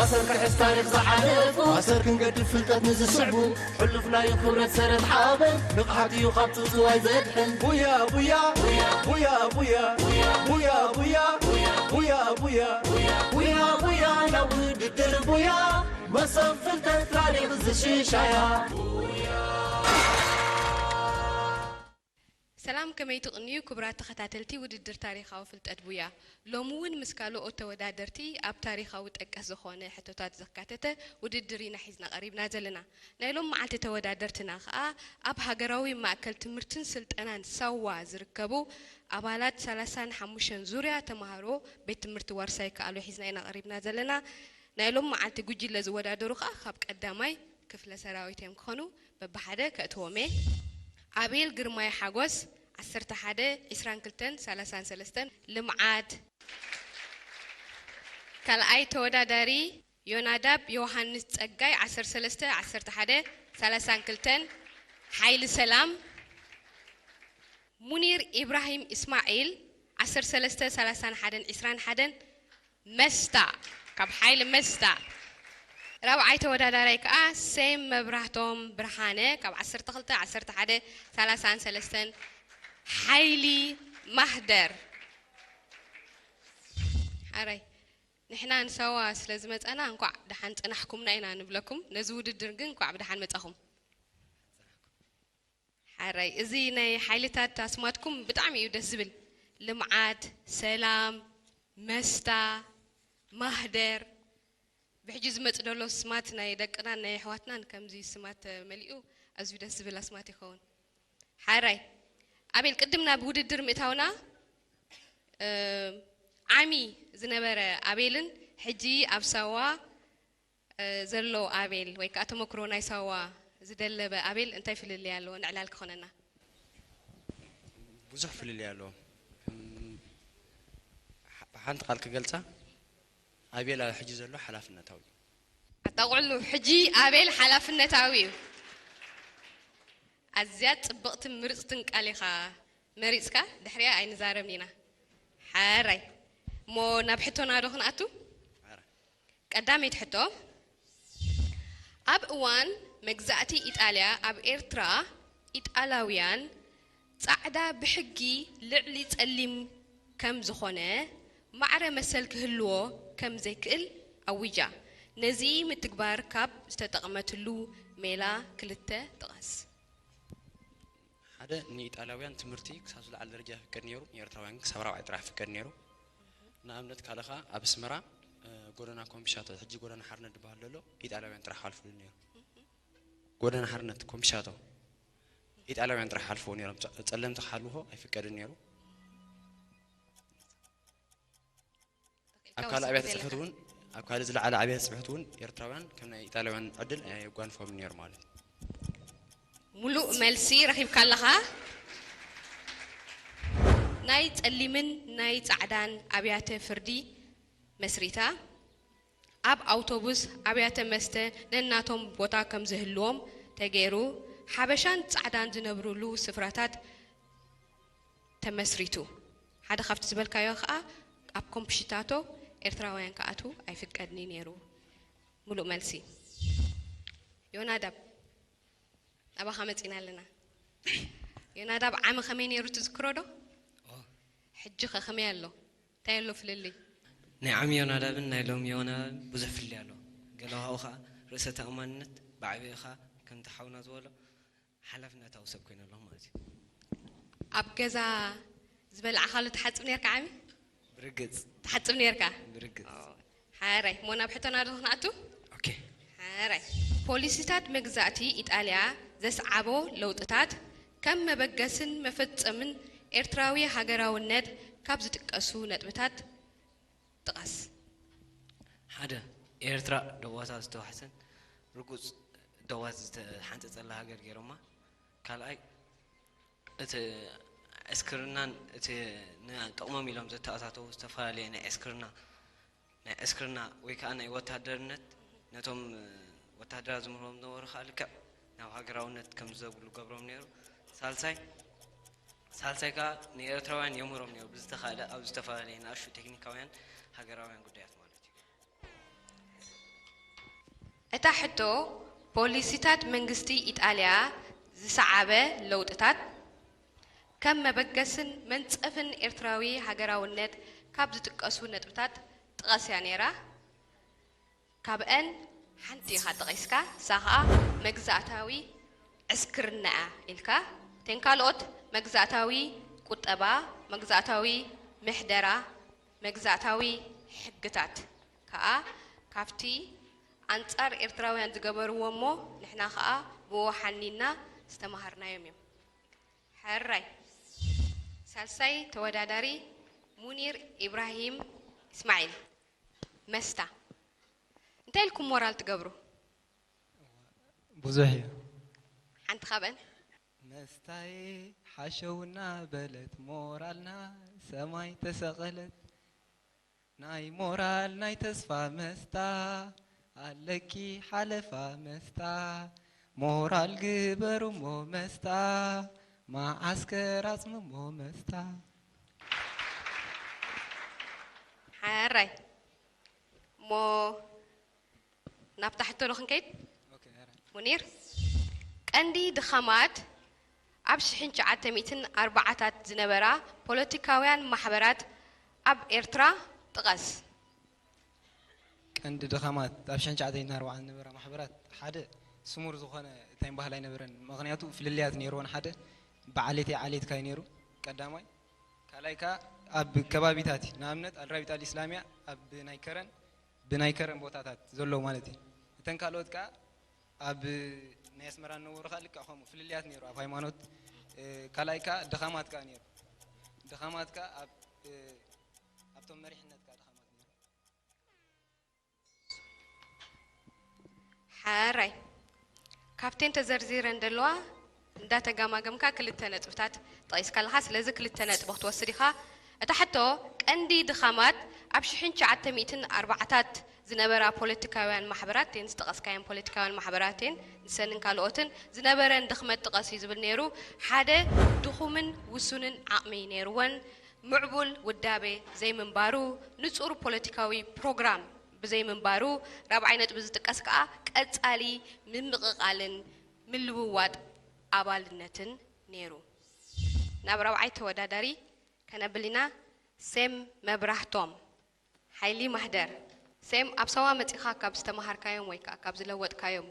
ኣሰር ክሕዝ ታሪኽ ዝሓለፉ ኣሰር ክንገድፍ ፍልጠት ንዝስዕቡ ሕሉፍ ናይ ክብረት ሰረት ሓበን ንቕሓት እዩ ካብ ጽውጽዋይ ዘድሕን ቡያ ቡያ ቡያ ቡያ ቡያ ቡያ ቡያ ቡያ ቡያ ቡያ ቡያ ናብ ውድድር ቡያ መሰብ ፍልጠት ታሪኽ ዝሽሻያ ሰላም ከመይ ትቕንዩ ክቡራት ተኸታተልቲ ውድድር ታሪኻዊ ፍልጠት ቡያ። ሎሚ እውን ምስ ካልኦት ተወዳደርቲ ኣብ ታሪኻዊ ጠቀስ ዝኾነ ሕቶታት ዘካተተ ውድድር ኢና ሒዝና ቀሪብና ዘለና። ናይ ሎም መዓልቲ ተወዳደርትና ኸኣ ኣብ ሃገራዊ ማእከል ትምህርትን ስልጠናን ሳዋ ዝርከቡ ኣባላት ሰላሳን ሓሙሽተን ዙርያ ተምሃሮ ቤት ትምህርቲ ዋርሳይ ከኣሎ ሒዝና ኢና ቀሪብና ዘለና። ናይ ሎም መዓልቲ ጉጅለ ዝወዳደሩ ኸኣ ካብ ቀዳማይ ክፍለ ሰራዊት እዮም ክኾኑ። በብሓደ ከእትዎም እየ። ኣቤል ግርማይ ሓጎስ ዓሰርተ ሓደ ዕስራን ክልተን ሰላሳን ሰለስተን ልምዓት። ካልኣይ ተወዳዳሪ ዮናዳብ ዮሃንስ ጸጋይ ዓሰርተ ሰለስተ ዓሰርተ ሓደ ሰላሳን ክልተን ሓይሊ ሰላም። ሙኒር ኢብራሂም ኢስማዒል ዓሰርተ ሰለስተ ሰላሳን ሓደን ዕስራን ሓደን መስታ ካብ ሓይሊ መስታ። ራብዓይ ተወዳዳራይ ከኣ ሴም መብራህቶም ብርሃነ ካብ ዓሰርተ ክልተ ዓሰርተ ሓደ ሰላሳን ሰለስተን ሓይሊ ማህደር። ሓራይ ንሕና ንሳዋ ስለ ዝመጻና እንኳዕ ደሓን ጸናሕኩምና ኢና ንብለኩም። ነዚ ውድድር ግን እንኳዕ ብደሓን መጻኹም። ሓራይ እዚ ናይ ሓይልታት ኣስማትኩም ብጣዕሚ እዩ ደስ ዝብል። ልምዓት፣ ሰላም፣ መስታ፣ ማህደር። ብሕጂ ዝመጽእ ዘሎ ስማት ናይ ደቅናን ናይ ኣሕዋትናን ከምዚ ስማት ተመሊኡ ኣዝዩ ደስ ዝብል ኣስማት ይኸውን። ሓራይ ኣቤል ቅድም ናብ ውድድር ምእታውና ዓሚ ዝነበረ ኣቤልን ሕጂ ኣብ ሳዋ ዘሎ ኣቤል ወይ ከዓ ተመክሮ ናይ ሳዋ ዝደለበ ኣቤል እንታይ ፍልልይ ኣለዎ? ንዕላል ክኾነና። ብዙሕ ፍልልይ ኣለዎ። ብሓንቲ ቃል ክገልፃ ኣቤል ኣብ ሕጂ ዘሎ ሓላፍነታዊ እዩ። ኣጣቕዕሉ ሕጂ ኣቤል ሓላፍነታዊ እዩ። ኣዝያ ፅብቕትን ምርፅትን ቃል ኢኻ መሪፅካ፣ ድሕሪያ ኣይንዛረብን ኢና። ሓራይ እሞ ናብ ሕቶና ዶ ክንኣቱ? ቀዳመይቲ ሕቶ፣ ኣብ እዋን መግዛእቲ ኢጣልያ ኣብ ኤርትራ ኢጣላውያን ጻዕዳ ብሕጊ ልዕሊ ጸሊም ከም ዝኾነ ማዕረ መሰል ክህልዎ ከም ዘይክእል ኣዊጃ። ነዚ ምትግባር ካብ ዝተጠቕመትሉ ሜላ ክልተ ጥቐስ። ሓደ ንኢጣልያውያን ትምህርቲ ክሳብ ዝለዓለ ደረጃ ይፍቀድ ነይሩ፣ ንኤርትራውያን ግን ክሳብ ራብዓይ ጥራሕ ይፍቀድ ነይሩ። ንኣብነት ካልእ ኸኣ ኣብ ኣስመራ ጎደና ኮምፒሻቶ፣ ሕጂ ጎደና ሓርነት ዝበሃል ዘሎ ኢጣልያውያን ጥራሕ ክሓልፉሉ ነይሩ። ጎደና ሓርነት ኮምፒሻቶ ኢጣልያውያን ጥራሕ ይሓልፉዎ ነይሮም፣ ጸለምቲ ክሓልፉዎ ኣይፍቀድን ነይሩ። ኣብ ካልእ ኣብያተ ፅሕፈት እውን ኣብ ካልእ ዝለዓለ ኣብያተ ፅሕፈት እውን ኤርትራውያን ከም ናይ ኢጣልያውያን ዕድል ኣየጓንፎም ነይሩ ማለት እዩ። ሙሉእ መልሲ ረኺብካ ኣለኻ። ናይ ጸሊምን ናይ ጻዕዳን ኣብያተ ፍርዲ መስሪታ ኣብ ኣውቶቡስ ኣብያተ መስተ ነናቶም ቦታ ከም ዝህልዎም ተገይሩ ሓበሻን ጻዕዳን ዝነብሩሉ ስፍራታት ተመስሪቱ። ሓደ ካብቲ ዝበልካዮ ከዓ ኣብ ኮምፕሽታቶ ኤርትራውያን ክኣትዉ ኣይፍቀድኒ ነይሩ። ሙሉእ መልሲ። ዮናዳብ ናባኻ መፂና ኣለና። ዮናዳብ ዓሚ ከመይ ነይሩ ትዝክሮ ዶ? ሕጂ ኸ ከመይ ኣሎ? እንታይ ኣሎ ፍልልይ? ናይ ዓሚ ዮናዳብን ናይ ሎሚ ዮናዳብን ብዙሕ ፍልልይ ኣሎ። ገለ ካብኡ ከዓ ርእሰ ተኣማንነት ብዓቢኡ ከዓ ከምቲ ሓውና ዝበሎ ሓላፍነታዊ ሰብ ኮይነ ኣለኹ ማለት እዩ። ኣብ ገዛ ዝበልዓኻሉ ትሓፅብ ነርካ ዓሚ? ብርግፅ ትሓፅብ ነርካ? ብርግፅ ሓራይ እሞ ናብ ሕቶና ዶ ክንኣቱ? ኦኬ ሓራይ ፖሊሲታት መግዛእቲ ኢጣልያ ዘስዓቦ ለውጥታት ከም መበገስን መፈፀምን ኤርትራዊ ሃገራውነት ካብ ዝጥቀሱ ነጥብታት ጥቐስ። ሓደ ኤርትራ ደዋታ ዝተዋሕሰን ርጉፅ ደዋት ዝተሓንፀፀላ ሃገር ገይሮማ። ካልኣይ እቲ ዕስክርናን እቲ ንጥቕሞም ኢሎም ዘተኣታተዉ ዝተፈላለየ ናይ ዕስክርና ናይ ዕስክርና ወይ ከዓ ናይ ወታደርነት ነቶም ወታደራት ዝምህሮም ዝነበሩ ከዓ ልክዕ ናብ ሃገራውነት ከም ዝዘብሉ ገብሮም ነይሩ። ሳልሳይ ሳልሳይ ከዓ ንኤርትራውያን የምህሮም ነይሩ ብዝተኻእለ ኣብ ዝተፈላለየ ንኣሽቱ ቴክኒካውያን ሃገራውያን ጉዳያት ማለት እዩ። እታ ሕቶ፣ ፖሊሲታት መንግስቲ ኢጣልያ ዝሰዓበ ለውጥታት ከም መበገስን መንጸፍን ኤርትራዊ ሃገራውነት ካብ ዝጥቀሱ ነጥብታት ጥቐስ እያ ነይራ። ካብአን ሓንቲ ኢኻ ጠቒስካ፣ እሳ ኸኣ መግዛእታዊ ዕስክርና እያ ኢልካ። እተን ካልኦት መግዛእታዊ ቁጠባ፣ መግዛእታዊ ምሕደራ፣ መግዛእታዊ ሕግታት ከኣ ካብቲ ኣንጻር ኤርትራውያን ዝገበርዎ እሞ ንሕና ከኣ ብኡ ሓኒና ዝተማሃርናዮም እዮም። ሕራይ። ሳልሳይ ተወዳዳሪ ሙኒር ኢብራሂም እስማዒል። መስታ። እንታይ ኢልኩም ሞራል ትገብሩ? ብዙሕ እዩ። ሓንቲ ካብአን። መስታዬ ሓሸውና በለት ሞራልና ሰማይ ተሰቐለት። ናይ ሞራል ናይ ተስፋ መስታ ኣለኪ ሓለፋ መስታ። ሞራል ግበሩ እሞ መስታ። መዓስከር ኣጽምሞ መስታ። ሓራይ። እሞ ናብታ ሕቶ ዶ ክንከይድ? ሙኒር፣ ቀንዲ ድኻማት ኣብ ሽሕን ትሽዓተ ሚእትን ኣርባዓታት ዝነበራ ፖለቲካውያን ማሕበራት ኣብ ኤርትራ ጥቐስ። ቀንዲ ድኻማት ኣብ ሽሕን ትሽዓተ ሚእትን ኣርባዓን ዝነበራ ማሕበራት ሓደ ስሙር ዝኾነ እንታይ ባህል ኣይነበረን። ምኽንያቱ ፍልልያት ነይርወን። ሓደ ብዓሌት ይዓሌትካ እዩ ነይሩ ቀዳማይ። ካልኣይ ከኣ ኣብ ከባቢታት እዩ። ንኣብነት ኣልራቢጣ ኣልኢስላሚያ ኣብ ናይ ከረን ብናይ ከረን ቦታታት ዘለዉ ማለት እዩ። እተን ካልኦት ከኣ ኣብ ናይ ኣስመራ ዝነበሩ ከኣ ልክዕ ከምኡ ፍልልያት ነይሩ። ኣብ ሃይማኖት እ፣ ካልኣይ ከኣ ድኻማት ከኣ ነይሩ። ድኻማት ከኣ ኣብ እ፣ ኣብቶም መሪሕነት ከኣ ድኻማት ነይሩ። ሓራይ። ካብተን ተዘርዚረን ዘለዋ እንዳተጋማገምካ ክልተ ነጥብታት ጠቒስካ ኣለኻ። ስለዚ ክልተ ነጥቢ ክትወስድ ኢኻ። እታ ሕቶ ቀንዲ ድኻማት ኣብ ሽሕን ትሽዓተ ሚእትን ኣርባዓታት ዝነበራ ፖለቲካውያን ማሕበራት እተን ዝጠቐስካየን ፖለቲካውያን ማሕበራት እተን ንሰንን ካልኦትን ዝነበረን ድኽመት ጥቐስ እዩ ዝብል ነይሩ። ሓደ ድኹምን ውሱንን ዓቕሚ ነይርወን። ምዕቡል ውዳቤ ዘይምንባሩ፣ ንጹር ፖለቲካዊ ፕሮግራም ብዘይምንባሩ፣ ራብዓይ ነጥቢ ዝጥቀስ ከኣ ቀጻሊ ምምቕቓልን ምልውዋጥ ኣባልነትን ነይሩ። ናብ ራብዓይ ተወዳዳሪ ከነብል ኢና። ሴም መብራህቶም፣ ሓይሊ ማህደር። ሴም፣ ኣብ ሳዋ መጺኻ ካብ ዝተመሃርካዮም ወይ ከኣ ካብ ዝለወጥካዮም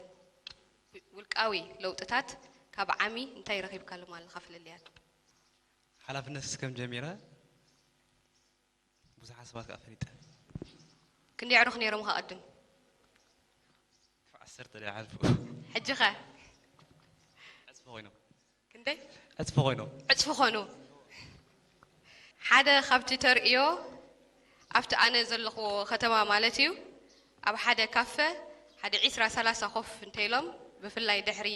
ውልቃዊ ለውጥታት ካብ ዓሚ እንታይ ረኺብካሎም ኣለኻ ፍልልያት? ሓላፍነት ስከም ጀሚረ ብዙሓት ሰባት ከኣ ፈሊጠ። ክንደይ ኣዕሩኽ ነይሮምኻ ቅድም? ክሳብ ዓሰርተ ደኣ ይሓልፉ። ሕጂ ኸ? ዕጽፊ ኮይኖም። ክንደይ? ዕጽፊ ኮይኖም። ዕጽፊ ኮኑ። ሓደ ካብቲ ተርእዮ ኣብቲ ኣነ ዘለኹዎ ከተማ ማለት እዩ፣ ኣብ ሓደ ካፈ ሓደ ዒስራ ሰላሳ ኮፍ እንተኢሎም፣ ብፍላይ ድሕሪ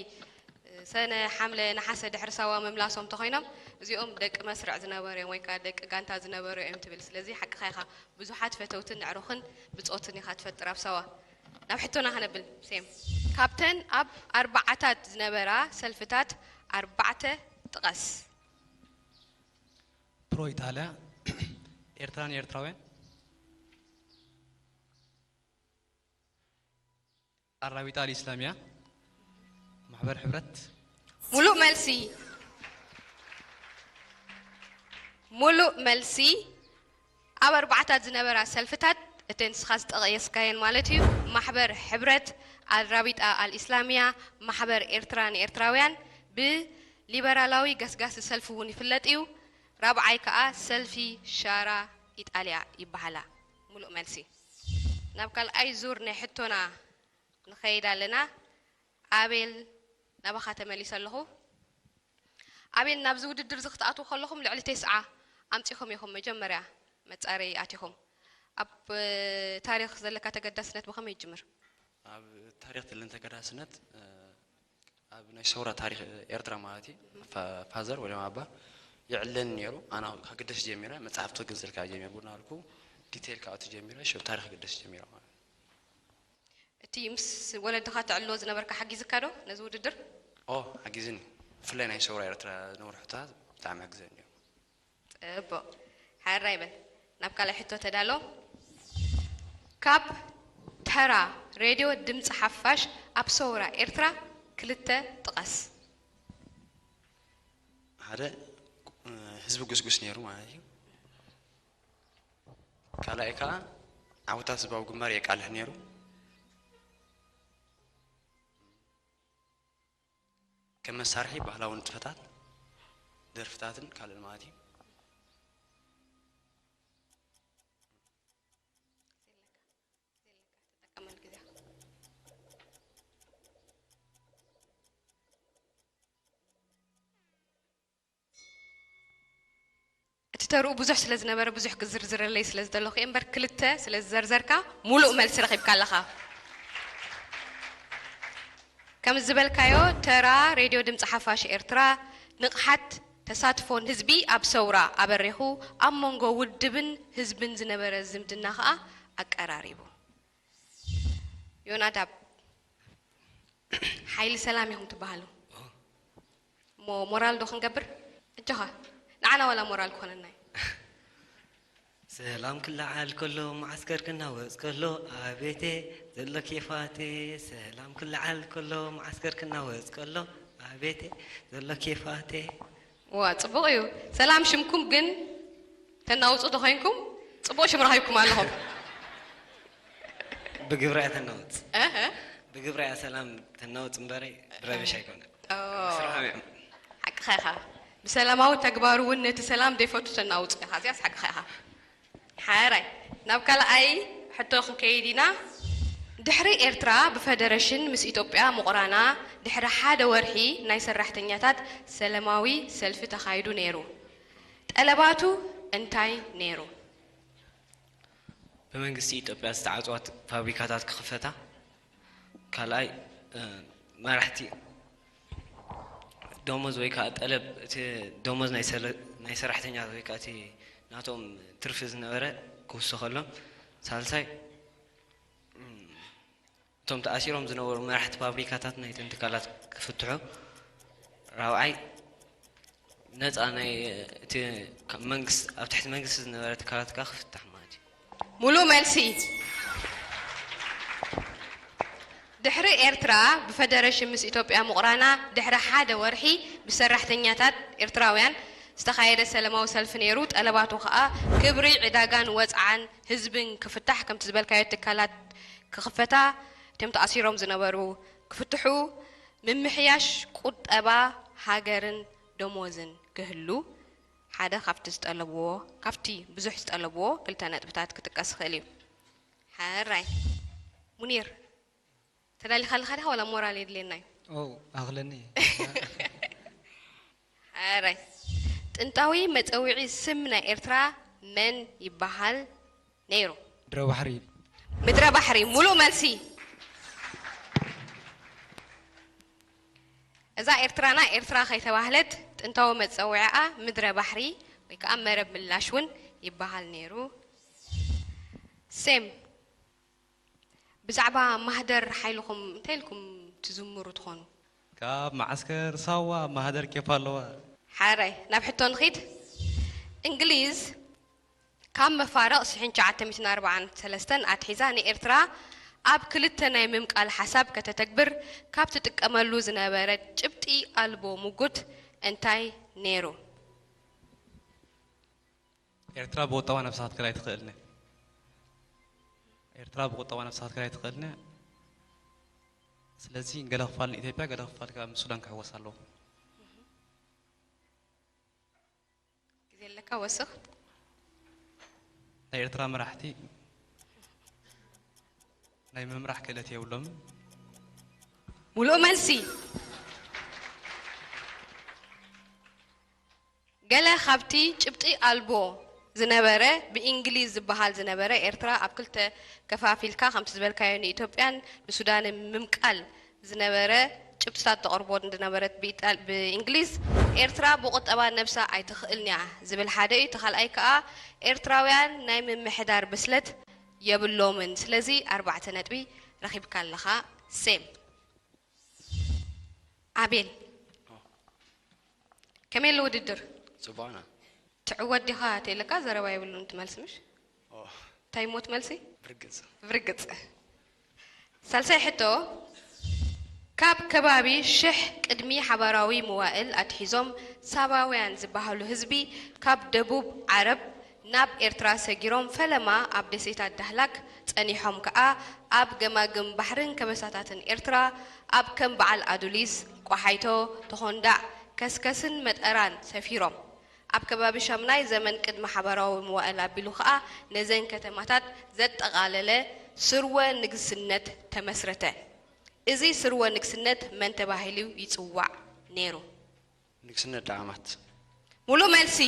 ሰነ፣ ሓምለ፣ ነሓሰ ድሕሪ ሳዋ ምምላሶም ተኾይኖም፣ እዚኦም ደቂ መስርዕ ዝነበሩ እዮም ወይ ከዓ ደቂ ጋንታ ዝነበሩ እዮም ትብል። ስለዚ ሓቅኻ ኢኻ፣ ብዙሓት ፈተውትን ኣዕሩኽን ብጾትን ኢኻ ትፈጥር ኣብ ሳዋ። ናብ ሕቶና ከነብል ሴም። ካብተን ኣብ ኣርባዓታት ዝነበራ ሰልፍታት ኣርባዕተ ጥቐስ። ፕሮ ኢጣልያ፣ ኤርትራ ንኤርትራውያን፣ ኣራቢጣ ኣልኢስላሚያ፣ ማሕበር ሕብረት። ሙሉእ መልሲ። ሙሉእ መልሲ። ኣብ ኣርባዕታት ዝነበራ ሰልፍታት፣ እተን ንስኻ ዝጠቐስካየን ማለት እዩ፣ ማሕበር ሕብረት፣ ኣልራቢጣ ኣልኢስላሚያ፣ ማሕበር ኤርትራ ንኤርትራውያን፣ ብሊበራላዊ ገስጋሲ ሰልፊ እውን ይፍለጥ እዩ። ራብዓይ ከኣ ሰልፊ ሻራ ኢጣልያ ይበሃላ። ሙሉእ መልሲ። ናብ ካልኣይ ዙር ናይ ሕቶና ንኸይድ ኣለና። ኣቤል፣ ናባኻ ተመሊሰ ኣለኹ። ኣቤል፣ ናብዚ ውድድር እዚ ክትኣትዉ ከለኹም ልዕሊ ተስዓ ኣምጺኹም ኢኹም መጀመርያ መጻረዪ ኣቲኹም። ኣብ ታሪኽ ዘለካ ተገዳስነት ብኸመይ ይጅምር? ኣብ ታሪኽ ዘለኒ ተገዳስነት ኣብ ናይ ሰውራ ታሪኽ ኤርትራ ማለት እዩ። ፋዘር ወይ ድማ ኣባ ይዕለኒ ነይሩ። ኣና ከግደስ ጀሚረ፣ መጽሓፍቲ ክግንዝልካ ጀሚረ፣ ቡና ኣልኩ ዲቴይል ክኣቱ ጀሚረ፣ ሽዑ ታሪኽ ክግደስ ጀሚረ ማለት እዩ። እቲ ምስ ወለድኻ ትዕልዎ ዝነበርካ ሓጊዝካ ዶ ነዚ ውድድር? ኦ ሓጊዝኒ፣ ብፍላይ ናይ ሰውራ ኤርትራ ዝነበሩ ሕቶታት ብጣዕሚ ሓጊዘኒ እዮም። ጽቡቕ፣ ሓራይ በል። ናብ ካልኣይ ሕቶ ተዳሎ። ካብ ተራ ሬድዮ ድምፂ ሓፋሽ ኣብ ሰውራ ኤርትራ ክልተ ጥቀስ። ሓደ፣ ህዝቢ ጉስጉስ ነይሩ ማለት እዩ። ካልኣይ ከዓ ዓውታት ህዝባዊ ግንባር የቃልሕ ነይሩ። ከም መሳርሒ ባህላዊ ንጥፈታት፣ ደርፍታትን ካልእን ማለት እዩ። እቲ ተርኡ ብዙሕ ስለ ዝነበረ ብዙሕ ክዝርዝረለይ ስለ ዝደለኹ እየ እምበር ክልተ ስለ ዝዘርዘርካ ሙሉእ መልሲ ረኺብካ ኣለኻ። ከም ዝበልካዮ ተራ ሬድዮ ድምፂ ሓፋሽ ኤርትራ ንቕሓት ተሳትፎን ህዝቢ ኣብ ሰውራ ኣበሪኹ ኣብ መንጎ ውድብን ህዝብን ዝነበረ ዝምድና ኸኣ ኣቀራሪቡ። ዮናዳብ ሓይሊ ሰላም ኢኹም ትበሃሉ። እሞ ሞራል ዶ ክንገብር? እጆኻ ንዓና ዋላ ሞራል ክኾነና እዩ። ሰላም ክለዓል ከሎ መዓስከር ክናወፅ ከሎ ኣቤቴ ዘሎ ኬፋቴ። ሰላም ክለዓል ከሎ መዓስከር ክናወፅ ከሎ ኣቤቴ ዘሎ ኬፋቴ። ዋ ጽቡቕ እዩ። ሰላም ሽምኩም ግን ተናውፁ ተኾይንኩም ጽቡቕ ሽም ረኺብኩም ኣለኹም። ብግብሪ እያ ተናውፅ። እህ። ብግብሪ እያ ሰላም ተናውፅ እምበረይ ብረብሽ ኣይኮነን። ኦ፣ ስርሖም እዮም። ሓቅኻ ኢኻ። ብሰላማዊ ተግባሩ እውን ነቲ ሰላም ደይፈቱ ተናውፁ ኢኻ። እዚኣስ ሓቅኻ ኢኻ። ሓራይ ናብ ካልኣይ ሕቶ ክንከይድ ኢና። ድሕሪ ኤርትራ ብፈደረሽን ምስ ኢትዮጵያ ምቑራና ድሕሪ ሓደ ወርሒ ናይ ሰራሕተኛታት ሰለማዊ ሰልፊ ተኻይዱ ነይሩ። ጠለባቱ እንታይ ነይሩ? ብመንግስቲ ኢትዮጵያ ዝተዓፅዋ ፋብሪካታት ክኽፈታ፣ ካልኣይ መራሕቲ ደሞዝ ወይ ከዓ ጠለብ እቲ ደሞዝ ናይ ሰራሕተኛታት ወይ ከዓ እቲ ናቶም ትርፊ ዝነበረ ክውሰኸሎም፣ ሳልሳይ እቶም ተኣሲሮም ዝነበሩ መራሕቲ ፋብሪካታት ናይተን ትካላት ክፍትሑ፣ ራብዓይ ነፃ ናይ እቲ መንግስቲ ኣብ ትሕቲ መንግስቲ ዝነበረ ትካላት ከዓ ክፍታሕ ማለት እዩ። ሙሉእ መልሲ። ድሕሪ ኤርትራ ብፈደረሽን ምስ ኢትዮጵያ ምቑራና ድሕሪ ሓደ ወርሒ ብሰራሕተኛታት ኤርትራውያን ዝተኻየደ ሰለማዊ ሰልፊ ነይሩ። ጠለባቱ ከዓ ክብሪ ዕዳጋን ወፅዓን ህዝብን ክፍታሕ፣ ከምቲ ዝበልካዮ ትካላት ክኽፈታ፣ እቶም ተኣሲሮም ዝነበሩ ክፍትሑ፣ ምምሕያሽ ቁጠባ ሃገርን ደሞዝን ክህሉ ሓደ ካብቲ ዝጠለብዎ፣ ካብቲ ብዙሕ ዝጠለብዎ ክልተ ነጥብታት ክጥቀስ ይኽእል እዩ። ሕራይ ሙኒር፣ ተዳሊኻ ኣለኻ ዲኻ ዋላ ሞራል የድልየና እዩ? ኦ ኣኽለኒ። ሕራይ ጥንታዊ መጸውዒ ስም ናይ ኤርትራ መን ይበሃል ነይሩ? ድረ ባሕሪ። ምድረ ባሕሪ። ሙሉእ መልሲ። እዛ ኤርትራና ኤርትራ ከይተባህለት ጥንታዊ መጸውዒኣ ምድረ ባሕሪ ወይ ከዓ መረብ ምላሽ እውን ይበሃል ነይሩ። ሴም፣ ብዛዕባ ማህደር ሓይልኹም እንታይ ኢልኩም ትዝምሩ ትኾኑ? ካብ መዓስከር ሳዋ ኣብ ማህደር ኬፍ ኣለዋ። ሓራይ ናብ ሕቶ ንኺድ። እንግሊዝ ካብ መፋርቕ ሽሕን ትሽዓተ ሚእትን ኣርባዓን ሰለስተን ኣትሒዛ ንኤርትራ ኣብ ክልተ ናይ ምምቃል ሓሳብ ከተተግብር ካብ ትጥቀመሉ ዝነበረት ጭብጢ ኣልቦ ምጉት እንታይ ነይሩ? ኤርትራ ብቁጠባ ነብሳ ክትክል ኣይትኽእልን እያ። ኤርትራ ብቁጠባ ነብሳ ክትክል ኣይትኽእልን እያ። ስለዚ ገለ ክፋል ንኢትዮጵያ ገለ ክፋል ካብ ሱዳን ክሕወስ ኣለዎ። ግዜ ኣለካ ወስኽ። ናይ ኤርትራ መራሕቲ ናይ ምምራሕ ክእለት የብሎምን። ሙሉእ መልሲ። ገለ ካብቲ ጭብጢ ኣልቦ ዝነበረ ብእንግሊዝ ዝበሃል ዝነበረ ኤርትራ ኣብ ክልተ ከፋፊልካ ከምቲ ዝበልካዮ ንኢትዮጵያን ንሱዳንን ምምቃል ዝነበረ ጭብጥታት ተቕርቦ ዝነበረት ብእንግሊዝ ኤርትራ ብቁጠባ ነብሳ ኣይትኽእልን እያ ዝብል ሓደ እዩ። እቲ ካልኣይ ከዓ ኤርትራውያን ናይ ምምሕዳር ብስለት የብሎምን። ስለዚ ኣርባዕተ ነጥቢ ረኺብካ ኣለኻ ሴም። ኣቤል ከመይ ኣሎ ውድድር? ጽቡቕና። ትዕወት ዲኻ ተይለካ ዘረባ የብሉን ትመልስ ምሽ? እንታይ ሞት መልሲ? ብርግጽ። ብርግጽ። ሳልሳይ ሕቶ፣ ካብ ከባቢ ሽሕ ቅድሚ ሓባራዊ መዋእል ኣትሒዞም ሳባውያን ዝበሃሉ ህዝቢ ካብ ደቡብ ዓረብ ናብ ኤርትራ ሰጊሮም ፈለማ ኣብ ደሴታት ዳህላክ ጸኒሖም ከኣ ኣብ ገማግም ባሕርን ከበሳታትን ኤርትራ ኣብ ከም በዓል ኣዱሊስ፣ ቆሓይቶ፣ ተኾንዳዕ፣ ከስከስን መጠራን ሰፊሮም። ኣብ ከባቢ ሻምናይ ዘመን ቅድሚ ሓባራዊ መዋእል ኣቢሉ ከኣ ነዘን ከተማታት ዘጠቓለለ ስርወ ንግስነት ተመስረተ። እዚ ስርወ ንግስነት መን ተባሂሉ ይጽዋዕ ነይሩ? ንግስነት ደዓማት። ሙሉ መልሲ።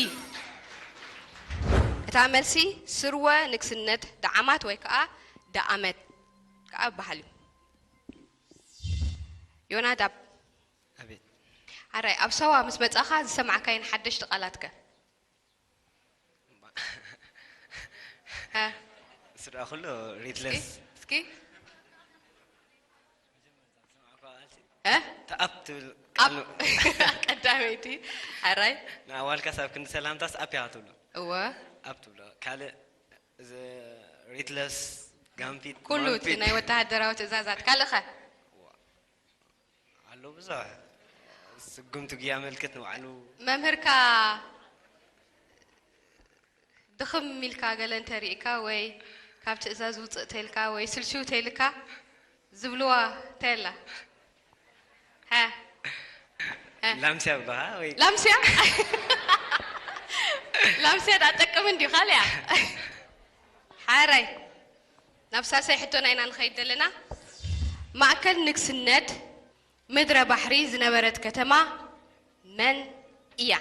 እታ መልሲ ስርወ ንግስነት ደዓማት ወይ ከኣ ደኣመት ከኣ ይበሃል እዩ። ዮናዳብ። ኣቤት። ኣራይ ኣብ ሳዋ ምስ መጻኻ ዝሰማዕካየን ሓደሽቲ ቃላትከ? እ። ስድራ ኩሉ እስኪ፣ ሪትለስ። እስኪ። እ? ተኣፕ ትብል ኣፕ። ቃል። ቀዳመይቲ። ኣራይ። ንኣዋልካስ ኣብ ክንዲ ሰላምታስ ኣፕ እያ ትብሎ። እወ። ኣፕ ትብሎ። ካልእ እዚ ሪትለስ፣ ጋምፊት፣ ኩሉ እቲ ማምፊት። ናይ ወተሃደራዊ ትእዛዛት። ካልእኸ? ኣሎ ብዙሕ ስጉምቲ ጉያ መልክት ንባዕሉ። መምህርካ ድኽም ኢልካ ገለ እንተሪእካ ወይ ካብ ትእዛዝ ውፅእ ተልካ ወይ ስልሽው ተልካ ዝብልዋ እንታይ ኣላ? ሀ? ሀ? ላምስያ ብለኻ ወይ? ላምስያ? ላምስያ ዳጠቅም እንዲዩ ካልያ። ሓራይ ናብ ሳልሳይ ሕቶና ኢና ንኸይድ ዘለና። ማእከል ንግስነት ምድረ ባሕሪ ዝነበረት ከተማ መን እያ?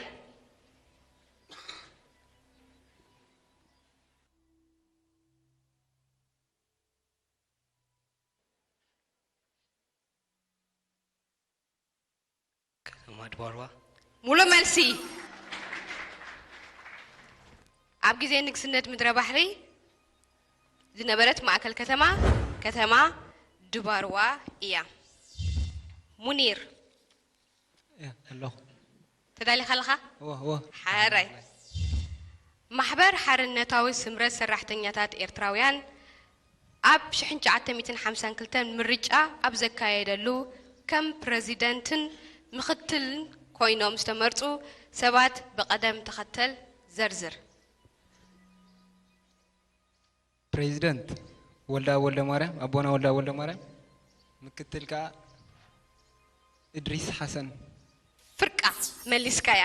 ከተማ ድባርዋ። ሙሉ መልሲ። ኣብ ግዜ ንግስነት ምድረ ባሕሪ ዝነበረት ማእከል ከተማ፣ ከተማ ድባርዋ እያ። ሙኒር። እያ፣ ኣለኹ። ተዳሊኻ ኣለኻ? እወ፣ እወ። ሓራይ። ማሕበር ሓርነታዊ ስምረት ሰራሕተኛታት ኤርትራውያን ኣብ ሽሕን ትሽዓተ ሚእትን ሓምሳን ክልተን ምርጫ ኣብ ዘካየደሉ ከም ፕረዚደንትን ምኽትልን ኮይኖም ዝተመርጹ ሰባት ብቐደም ተኸተል ዘርዝር። ፕሬዚደንት ወልደኣብ ወልደማርያም፣ ኣቦና ወልደኣብ ወልደማርያም፣ ምክትል ከኣ እድሪስ ሓሰን። ፍርቃ መሊስካያ።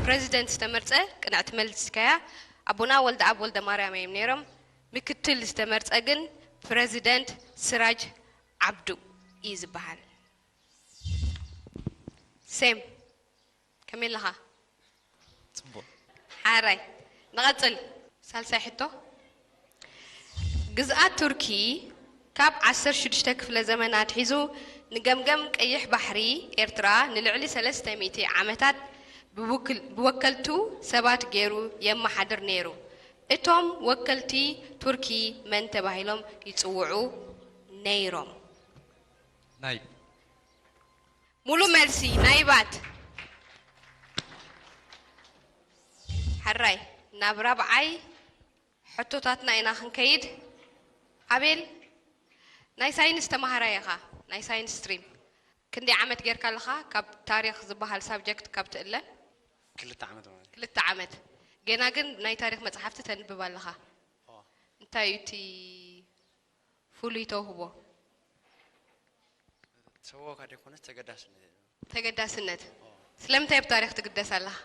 ፕረዚደንት ዝተመርጸ ቅንዕቲ መሊስካያ። ኣቦና ወልደኣብ ወልደማርያም እዮም ነይሮም። ምክትል ዝተመርጸ ግን ፕረዚደንት ስራጅ ዓብዱ እዩ ዝበሃል። ሴም፣ ከመይ ኣለኻ? ጽቡቕ። ሓራይ። ንቐጽል። ሳልሳይ ሕቶ። ግዝኣት ቱርኪ ካብ ዓሰርተ ሽዱሽተ ክፍለ ዘመን ኣትሒዙ ንገምገም ቀይሕ ባሕሪ ኤርትራ ንልዕሊ ሰለስተ ሚእቲ ዓመታት ብውክል-፣ ብወከልቱ ሰባት ገይሩ የመሓድር ነይሩ። እቶም ወከልቲ ቱርኪ መን ተባሂሎም ይጽውዑ ነይሮም? ናይ ሙሉ መልሲ ናይባት። ሕራይ ናብ ራብዓይ ሕቶታትና ኢና ክንከይድ። ኣቤል ናይ ሳይንስ ተማሃራይ ኢኻ፣ ናይ ሳይንስ ስትሪም። ክንደይ ዓመት ጌርካ ኣለኻ ካብ ታሪኽ ዝበሃል ሳብጀክት ካብ ትእለ? ክልተ ዓመት ማለት እዩ። ክልተ ዓመት። ገና ግን ናይ ታሪኽ መጽሓፍቲ ተንብብ ኣለኻ። ኦ። እንታይ እዩ እቲ ፍሉይ ተውህቦ? ሰዋካ ደይኮነስ ተገዳስነት እዩ። ተገዳስነት። ኦ። ስለምንታይ ብታሪኽ ትግደስ ኣለኻ?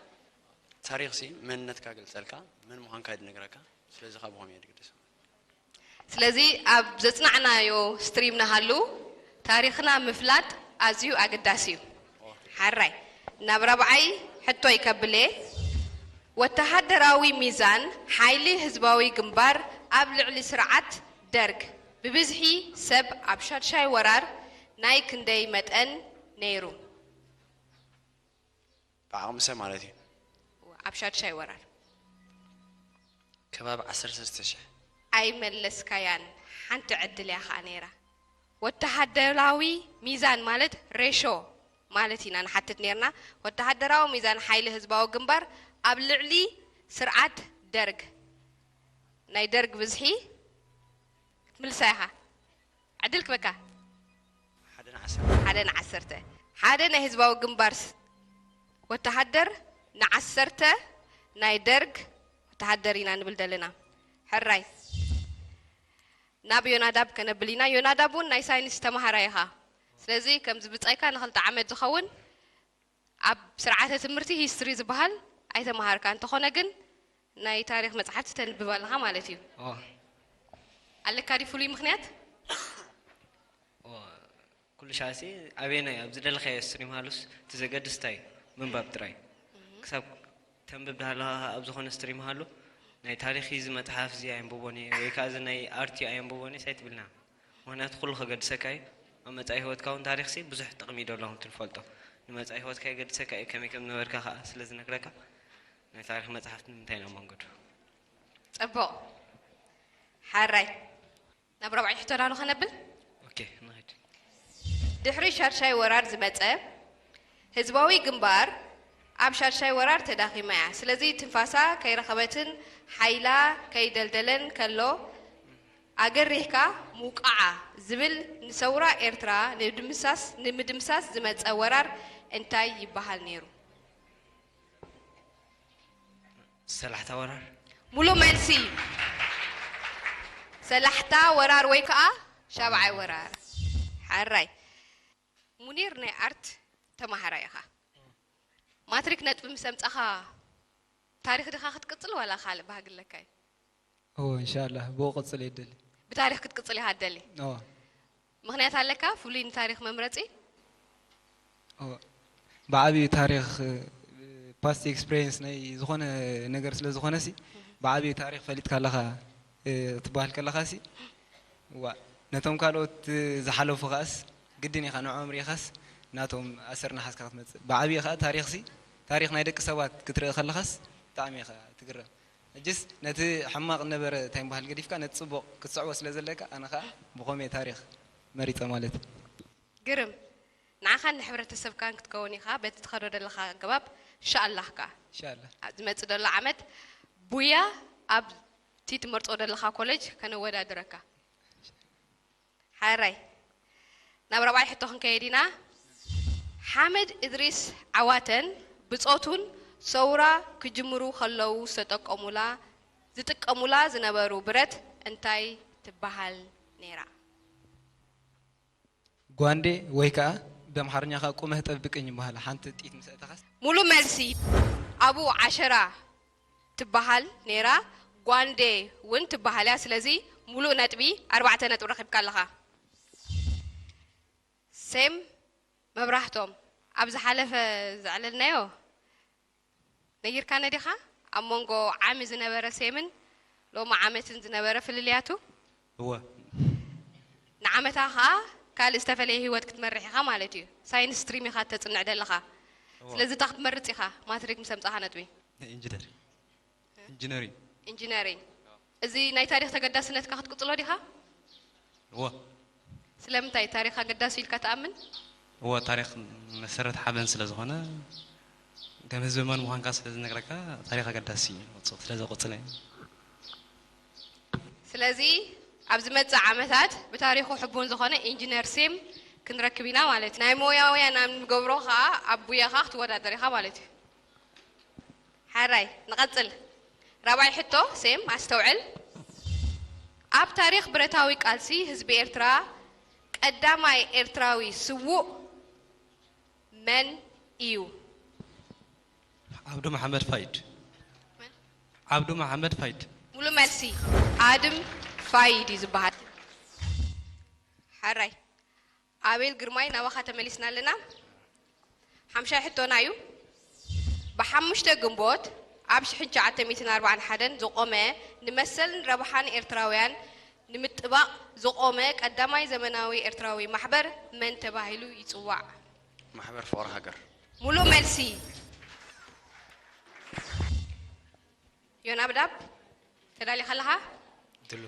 ታሪኽሲ መንነትካ ገልጸልካ፣ መን ምዃንካ እዩ ዝነግረካ። ስለዚ ካብ ብኸመይ እየ ዝግደስ? ስለዚ ኣብ ዘጽናዕናዮ ስትሪም ንሃሉ ታሪኽና ምፍላጥ ኣዝዩ ኣገዳሲ እዩ። ኦ። ሓራይ ናብ ራብዓይ ሕቶይ ከብሌ። ወተሃደራዊ ሚዛን ሓይሊ ህዝባዊ ግንባር ኣብ ልዕሊ ስርዓት ደርግ ብብዝሒ ሰብ ኣብ ሻድሻይ ወራር ናይ ክንደይ መጠን ነይሩ? ብዓቕሚ ሰብ ማለት እዩ። ኣብ ሻድሻይ ወራር። ከባቢ ዓሰርተ ሰለስተ ሽሕ። ኣይመለስካያን፣ ሓንቲ ዕድል እያ ኸኣ ነይራ። ወተሃደራዊ ሚዛን ማለት ሬሾ ማለት ኢና ንሓትት ነይርና። ወተሃደራዊ ሚዛን ሓይሊ ህዝባዊ ግንባር ኣብ ልዕሊ ስርዓት ደርግ፣ ናይ ደርግ ብዝሒ ክትምልሳ ኢኻ። ዕድል ክበካ። ሓደ ንዓሰርተ ሓደ ናይ ህዝባዊ ግንባር ስ- ወተሃደር ንዓሰርተ ናይ ደርግ ወተሃደር ኢና ንብል ዘለና። ሕራይ ናብ ዮናዳብ ከነብል ኢና። ዮናዳብ እውን ናይ ሳይንስ ተማሃራይ ኢኻ። ስለዚ ከምዚ ብጻይካ ንኽልተ ዓመት ዝኸውን ኣብ ስርዓተ ትምህርቲ ሂስትሪ ዝበሃል ኣይተማሃርካ። እንተኾነ ግን ናይ ታሪኽ መጽሓፍቲ ተንብብ ኣለኻ ማለት እዩ። ኣለካ ድዩ ፍሉይ ምኽንያት? ኩሉ ሻዕሲ ኣበየናይ ኣብ ዝደለኻዮ ስትሪም ሃሉስ እቲ ዘገድስ እንታይ እዩ? ምንባብ ጥራይ። ክሳብ ተንብብ ዳሃለኻ ኣብ ዝኾነ ስትሪም ሃሉ ናይ ታሪኽ እዚ መጽሓፍ እዚ ኣየንብቦን እየ ወይ ከዓ እዚ ናይ ኣርቲ ኣየንብቦን እየ ኣይትብልና። ምኽንያቱ ኩሉ ከገድሰካ እዩ። ኣብ መጻኢ ህይወትካ እውን ታሪኽሲ ብዙሕ ጥቕሚ እዩ ደሎ ከምቲ ንፈልጦ። ንመጻኢ ህይወትካ የገድሰካ እዩ፣ ከመይ ከም ዝነበርካ ከዓ ስለ ዝነግረካ። ናይ ታሪኽ መጽሓፍቲ ንምንታይ ኢና መንገዱ? ጽቡቕ። ሓራይ ናብ ራብዓይ ሕቶና ዶ ከነብል? ኦኬ፣ ንኸይድ። ድሕሪ ሻድሻይ ወራር ዝመጸ ህዝባዊ ግንባር ኣብ ሻድሻይ ወራር ተዳኺማ እያ። ስለዚ ትንፋሳ ከይረኸበትን ሓይላ ከይደልደለን ከሎ ኣገሪህካ ምውቃዓ ዝብል ንሰውራ ኤርትራ ንምድምሳስ ዝመጸ ወራር እንታይ ይበሃል ነይሩ? ሰላሕታ ወራር። ሙሉእ መልሲ ሰላሕታ ወራር ወይ ከዓ ሻብዓይ ወራር። ሓራይ ሙኒር ናይ ኣርት ተማሃራይ ኢኻ። ማትሪክ ነጥቢ ምስ ኣምጻኻ ታሪኽ ዲኻ ክትቅጽል ዋላ ካልእ ባህጊ ኣለካ እዩ? እወ እንሻላህ ብኡ ቅጽል እየ ደሊ። ብታሪኽ ክትቅጽል ኢኻ ደሊ? እወ። ምኽንያት ኣለካ ፍሉይ ንታሪኽ መምረጺ? እወ ብዓብዩ ታሪኽ past experience ናይ ዝኾነ ነገር ስለ ዝኾነ ሲ ብዓብዩ ታሪኽ ፈሊጥካ ኣለኻ ክትበሃል ከለኻ ሲ ዋ ነቶም ካልኦት ዝሓለፉ ከኣስ ግድን ኢኻ ንዕኦም ሪኢኻስ ናቶም ኣሰር ናሓስካ ክትመጽእ ብዓብዩ ከኣ ታሪኽ ሲ ታሪኽ ናይ ደቂ ሰባት ክትርኢ ከለኻስ ብጣዕሚ ኢኻ ትግረም። ሕጅስ ነቲ ሕማቕ ነበረ እንታይ ምበሃል ገዲፍካ ነቲ ጽቡቕ ክትስዕቦ ስለ ዘለካ ኣነ ከኣ ብኸምኡ እየ ታሪኽ መሪጸ ማለት እዩ። ግርም ንዓኻን ንሕብረተሰብካን ክትከውን ኢኻ በቲ ትኸዶ ዘለኻ ኣገባብ እንሻኣላህ ከኣ። እንሻኣላህ። ዝመጽእ ዘሎ ዓመት ቡያ ኣብቲ ትመርጾ ዘለኻ ኮለጅ ከነወዳድረካ። ሓራይ ናብ ራብዓይ ሕቶ ክንከይድ ኢና። ሓመድ እድሪስ ዓዋተን ብጾቱን ሰውራ ክጅምሩ ከለዉ ዝተጠቀሙላ ዝጥቀሙላ ዝነበሩ ብረት እንታይ ትበሃል ነይራ? ጓንዴ ወይ ከዓ ብኣምሓርኛ ከዓ ቁመህ ጠብቅኝ ይበሃል። ሓንቲ ጥይት ምስ ኣእተኻስ። ሙሉ መልሲ ኣቡ ዓሸራ ትበሃል ነይራ፣ ጓንዴ እውን ትበሃል እያ። ስለዚ ሙሉእ ነጥቢ ኣርባዕተ ነጥቢ ረኺብካ ኣለኻ። ሴም መብራህቶም ኣብ ዝሓለፈ ዘዕለልናዮ ነጊርካነ ዲኻ? ኣብ መንጎ ዓሚ ዝነበረ ሴምን ሎሚ ዓመትን ዝነበረ ፍልልያቱ? እወ። ንዓመታ ኸኣ ካልእ ዝተፈለየ ህይወት ክትመርሕ ኢኻ ማለት እዩ። ሳይንስ ስትሪም ኢኻ እተጽንዕ ደለኻ። እወ። ስለዚ እታ ክትመርጽ ኢኻ ማትሪክ ምስ ኣምጻኻ ነጥቢ። ኢንጂነር ኢንጂነሪንግ። ኢንጂነሪንግ። እዚ ናይ ታሪኽ ተገዳስነትካ ክትቅጽሎ ዲኻ? እወ። ስለምንታይ ታሪኽ ኣገዳሲ ኢልካ ትኣምን? እወ ታሪኽ መሰረት ሓበን ስለ ዝኾነ ከም ህዝቢ መን ምዃንካ ስለ ዝነግረካ ታሪኽ ኣገዳሲ እዩ። ስለ ዘቆጽለ እዩ። ስለዚ ኣብ ዝመጽእ ዓመታት ብታሪኹ ሕቡን ዝኾነ ኢንጂነር ሴም ክንረክብ ኢና ማለት እዩ። ናይ ሞያውያን ኣብ ንገብሮ ኸኣ ኣብ ቡያኻ ክትወዳደር ኢኻ ማለት እዩ። ሓራይ ንቐጽል። ራብዓይ ሕቶ ሴም ኣስተውዕል። ኣብ ታሪኽ ብረታዊ ቃልሲ ህዝቢ ኤርትራ ቀዳማይ ኤርትራዊ ስዉእ መን እዩ? ዓብዱ መሓመድ ፋይድ። ዓብዱ መሓመድ ፋይድ። ሙሉ መልሲ ኣድም ፋይድ እዩ ዝበሃል። ሓራይ ኣቤል ግርማይ ናባኻ ተመሊስና ኣለና። ሓምሻይ ሕቶና እዩ። ብሓሙሽተ ግንቦት ኣብ ሽሕን ትሽዓተ ሚእትን ኣርባዓን ሓደን ዝቖመ ንመሰልን ረብሓን ኤርትራውያን ንምጥባቕ ዝቖመ ቀዳማይ ዘመናዊ ኤርትራዊ ማሕበር መን ተባሂሉ ይጽዋዕ? ማሕበር ፍቕሪ ሃገር። ሙሉእ መልሲ። ዮናብዳብ ተዳሊኻ ኣለኻ? ድሉ።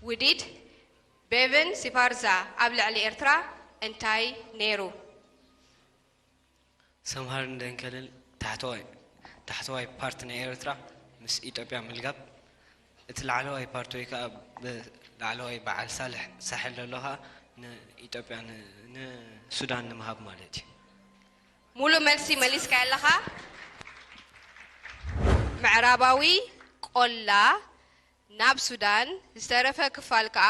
ውዲት ቤቨን ሲፋርዛ ኣብ ልዕሊ ኤርትራ እንታይ ነይሩ? ሰምሃርን ደንከልን ታሕተዋይ ታሕተዋይ ፓርት ናይ ኤርትራ ምስ ኢትዮጵያ ምልጋብ እቲ ላዕለዋይ ፓርት ወይ ከዓ ብላዕለዋይ በዓል ሳልሕ ሳሕል ዘሎ ከዓ ንኢትዮጵያ ንሱዳን ንምሃብ ማለት እዩ። ሙሉ መልሲ መሊስካ ኣለኻ። ምዕራባዊ ቆላ ናብ ሱዳን ዝተረፈ ክፋል ከኣ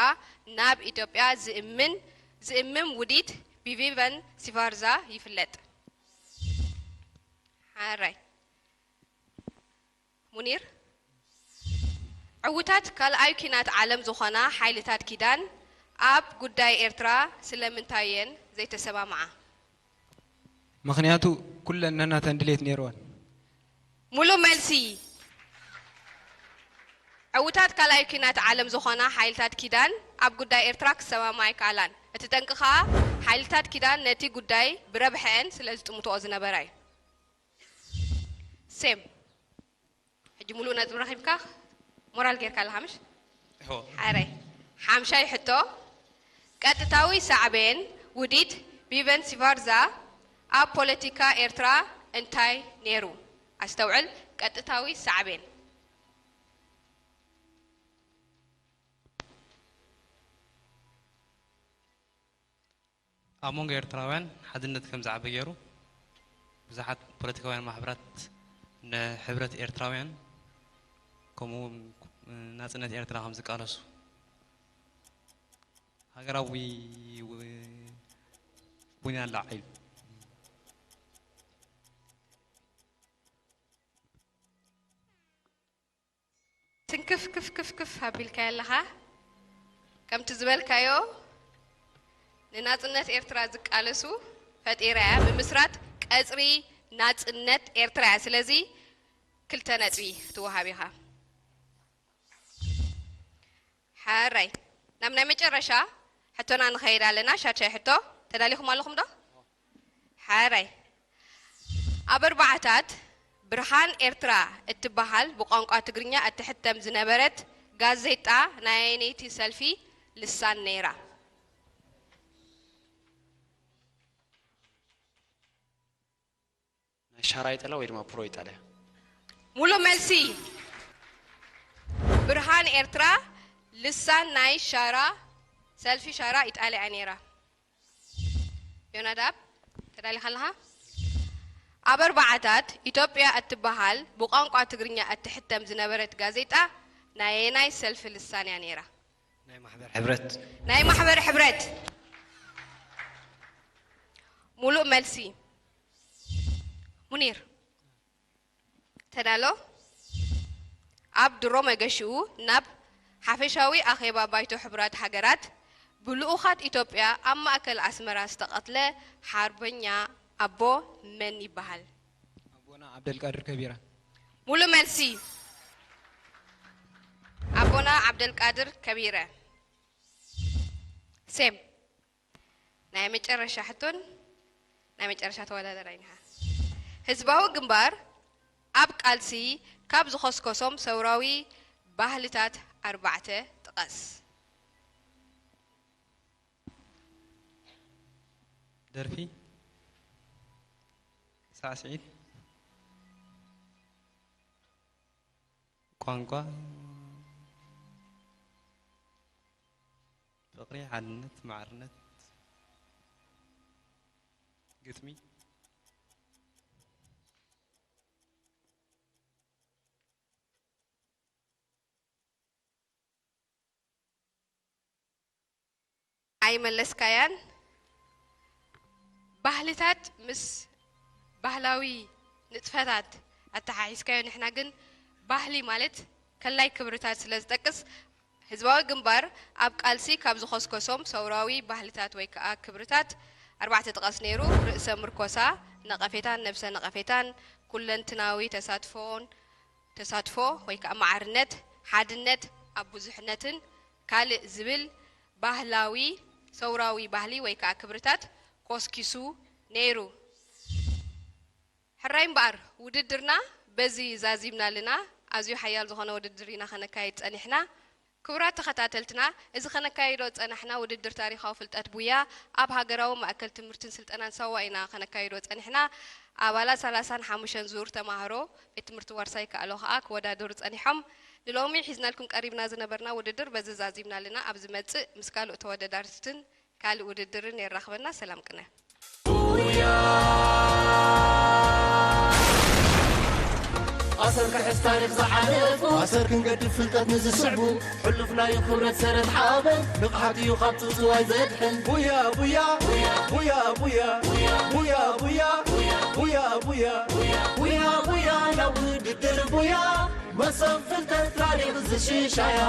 ናብ ኢትዮጵያ ዝእምን ዝእምም ውዲት ቢቪቨን ሲፋርዛ ይፍለጥ። ሓራይ ሙኒር ዕዉታት ካልኣይ ኲናት ዓለም ዝኾና ሓይልታት ኪዳን ኣብ ጉዳይ ኤርትራ ስለምንታይ እየን ዘይተሰማምዓ? ምኽንያቱ ኩለን ነናተን ድሌት ነይርወን። ሙሉእ መልሲ። ዕዉታት ካልኣይ ኲናት ዓለም ዝኾና ሓይልታት ኪዳን ኣብ ጉዳይ ኤርትራ ክሰማምዓ ኣይከኣላን። እቲ ጠንቂ ከኣ ሓይልታት ኪዳን ነቲ ጉዳይ ብረብሐአን ስለ ዝጥምትኦ ዝነበራ እዩ። ሴም ሕጂ ሙሉእ ነጥቢ ረኺብካ ሞራል ጌርካ ኣለኻ ምሽ? እዎ። ሓረይ ሓምሻይ ሕቶ ቀጥታዊ ሳዕቤን ውዲት ቢቨን ሲፋርዛ ኣብ ፖለቲካ ኤርትራ እንታይ ነይሩ? ኣስተውዕል፣ ቀጥታዊ ሳዕቤን። ኣብ መንጎ ኤርትራውያን ሓድነት ከም ዝዓቢ ገይሩ፣ ብዙሓት ፖለቲካውያን ማሕበራት ንሕብረት ኤርትራውያን ከምኡ እውን ናጽነት ኤርትራ ከም ዝቃለሱ ሃገራዊ ው- ውንያን ለዓዒሉ። ትንክፍ ክፍ ክፍ ክፍ ኣቢልካዮ ኣለኻ። ከምቲ ዝበልካዮ ንናጽነት ኤርትራ ዝቃለሱ ፈጢራ እያ። ምምስራት ቀጽሪ ናጽነት ኤርትራ እያ። ስለዚ ክልተ ነጥቢ ክትወሃብ ኢኻ። ሓራይ ናብ ናይ መጨረሻ ሕቶና ንኸይድ ኣለና። ሻድሻይ ሕቶ ተዳሊኹም ኣለኹም ዶ? ሓራይ ኣብ ኣርባዓታት ብርሃን ኤርትራ እትበሃል ብቋንቋ ትግርኛ እትሕተም ዝነበረት ጋዜጣ ናይ ኣየነይቲ ሰልፊ ልሳን ነይራ? ናይ ሻራ ኢጣልያ ወይ ድማ ፕሮ ኢጣልያ? ሙሉ መልሲ። ብርሃን ኤርትራ ልሳን ናይ ሻራ ሰልፊ ሻራ ኢጣልያ እያ ነይራ። ዮናዳብ ተዳሊኻ ኣለኻ? ኣብ ኣርባዓታት ኢትዮጵያ እትበሃል ብቋንቋ ትግርኛ እትሕተም ዝነበረት ጋዜጣ ናይ ኣየናይ ሰልፊ ልሳን እያ ነይራ? ናይ ማሕበር ሕብረት። ናይ ማሕበር ሕብረት። ሙሉእ መልሲ። ሙኒር ተዳሎ። ኣብ ድሮ መገሽኡ ናብ ሓፈሻዊ ኣኼባ ባይቶ ሕቡራት ሃገራት ብልኡኻት ኢትዮጵያ ኣብ ማእከል ኣስመራ ዝተቐትለ ሓርበኛ ኣቦ መን ይበሃል? ኣቦና ዓብደልቃድር ከቢረ። ሙሉእ መልሲ። ኣቦና ዓብደልቃድር ከቢረ። ሴም ናይ መጨረሻ ሕቶን ናይ መጨረሻ ተወዳደራይን ኢኻ። ህዝባዊ ግንባር ኣብ ቃልሲ ካብ ዝኸስከሶም ሰውራዊ ባህልታት ኣርባዕተ ጥቀስ። ደርፊ፣ ሳዕስዒት፣ ቋንቋ፣ ፍቕሪ፣ ሓድነት፣ ማዕርነት፣ ግጥሚ። ኣይመለስካያን። ባህልታት ምስ ባህላዊ ንጥፈታት ኣተሓሒዝካዮ። ንሕና ግን ባህሊ ማለት ከላይ ክብርታት ስለ ዝጠቅስ ህዝባዊ ግንባር ኣብ ቃልሲ ካብ ዝኸስከሶም ሰውራዊ ባህልታት ወይ ከዓ ክብርታት ኣርባዕተ ጥቀስ ነይሩ። ርእሰ ምርኮሳ፣ ነቐፌታን ነብሰ ነቐፌታን፣ ኩለንትናዊ ተሳትፎን ተሳትፎ ወይ ከዓ ማዕርነት፣ ሓድነት ኣብ ብዙሕነትን ካልእ ዝብል ባህላዊ ሰውራዊ ባህሊ ወይ ከዓ ክብርታት ኮስኪሱ ነይሩ። ሕራይ እምበኣር ውድድርና በዚ ዛዚምና ኣለና። ኣዝዩ ሓያል ዝኾነ ውድድር ኢና ከነካይድ ጸኒሕና። ክቡራት ተኸታተልትና፣ እዚ ከነካይዶ ዝጸናሕና ውድድር ታሪኻዊ ፍልጠት ቡያ ኣብ ሃገራዊ ማእከል ትምህርትን ስልጠናን ሳዋ ኢና ከነካይዶ ጸኒሕና። ኣባላት ሰላሳን ሓሙሽተን ዙር ተማሃሮ ቤት ትምህርቲ ዋርሳይ ከኣሎ ከኣ ክወዳደሩ ጸኒሖም። ንሎሚ ሒዝናልኩም ቀሪብና ዝነበርና ውድድር በዚ ዛዚምና ኣለና። ኣብ ዝመጽእ ምስ ካልኦት ተወዳዳርትን ካልእ ውድድርን የራኽበና። ሰላም ቅነ። ኣሰር ክሕዝ ታሪኽ ዝሓለፉ ኣሰር ክንገድፍ ፍልጠት ንዝስዕቡ ሕሉፍ ናዩ ክብረት ሰረት ሓበን ንቕሓት እዩ ካብ ጽውጽዋይ ዘድሕን ቡያ ቡያ ቡያ ቡያ ቡያ ቡያ ቡያ ቡያ ቡያ ቡያ ናብ ውድድር ቡያ መሰብ ፍልጠት ታሪኽ ዝሽሻያ